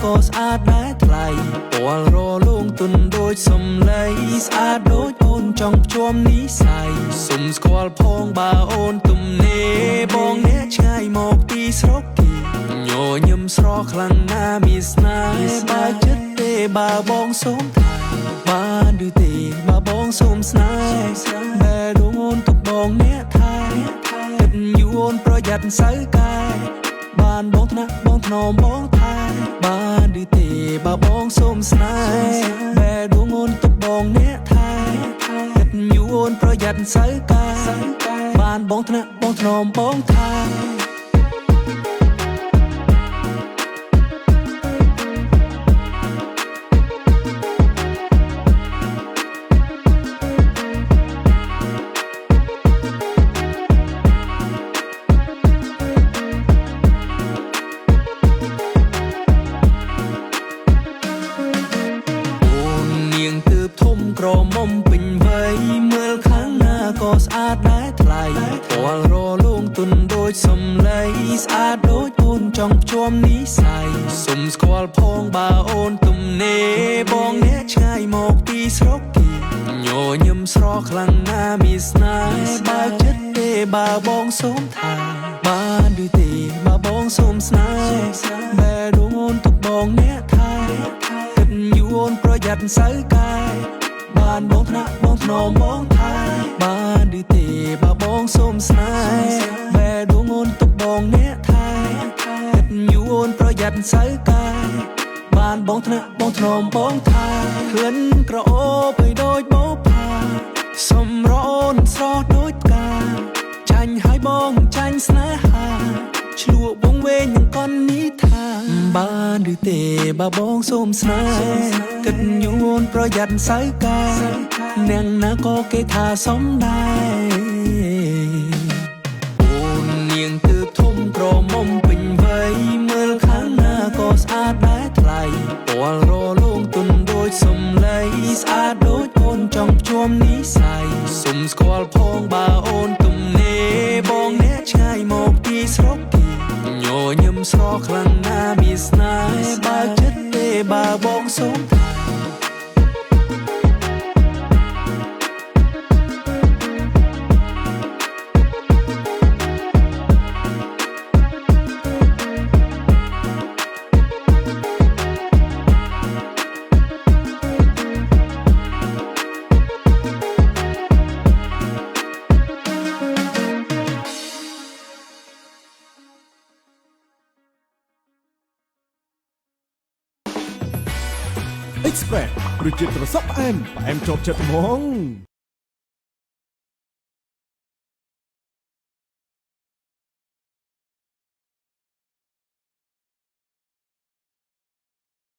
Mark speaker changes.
Speaker 1: ក៏ស្អាតដែរថ្លៃពណ៌រលោងទុនដូចសំឡីស្អាតដូចអូនចង់ភ្ជាប់និស័យសុំស្គាល់ផងបើអូនទំនេរបងអ្នកឆ្ងាយមកពីស្រុកគេញញឹមស្រស់ខ្លាំងណាស់មានស្នេហ៍បើចិត្តទេបើបងសូមថាបានឬទេបើបងសូមស្នេហ៍បែរដងអូនទុកបងអ្នកថែគិតយូរអូនប្រយ័ត្នសៅកែបានបងថ្នាក់បងថ្នមបងថែបានឬទេបើបងសូមស្នេហ៍បែរដងអូនទុកបងអ្នកថែគិតយូរអូនប្រយ័ត្នសៅកែបានបងថ្នាក់បងថ្នមបងថែ អូននាងទើបធំក្រមុំពេញវ័យមើលខាងណាក៏ស្អាតដែរថ្លៃពណ៌រលោងទុនដូចសំឡីស្អាតដូចអូនចង់ភ្ជាប់និស័យសុំស្គាល់ផងបើអូនទំនេរបងអ្នកឆ្ងាយមកពីស្រុកគេញញឹមស្រស់ខ្លាំងណាស់មានស្នេហ៍បើចិត្តទេបើបងសូមថាបានឬទេបើបងសូមស្នេហ៍បែរដងអូនទុកបងអ្នកថែ គិតយូរអូនប្រយ័ត្នសៅកែបានបងថ្នាក់បងថ្នមបងថែបានឬទេបើបងសូមស្នេហ៍បែរដងអូនទុកបងអ្នកថែគិតយូរអូនប្រយ័ត្នសៅកែបានបងថ្នាក់បងថ្នមបងថែក្លិនក្រអូបឲ្យដូចបោផាសំរអូនស្រស់ដូចផ្កាចាញ់ហើយបងចាញ់ស្នេហាឆ្លក់វងវែងនឹងកននេះថាបានឬទេបើបងសូមស្នេហ៍គិតយូរអូនប្រយ័ត្នសៅកែអ្នកណាក៏គេថាសមដែរអូននាងទើបធំក្រមុំពេញវ័យមើលខាងណាក៏ស្អាតដែរថ្លៃពណ៌រលោងទុនដូចសំឡីស្អាតដូចអូនចង់ភ្ជាប់និស័យសុំស្គាល់ផងបើអូនទំនេរបងអ្នកឆ្ងាយមកពីស្រុកគេញញឹមស្រស់ខ្លាំងណាស់មានស្នេហ៍បើចិត្តទេបើបងសូមថា
Speaker 2: Express រសជាតិត្រសក់ផ្អែមផ្អែមជាប់ចិត្តហ្មង។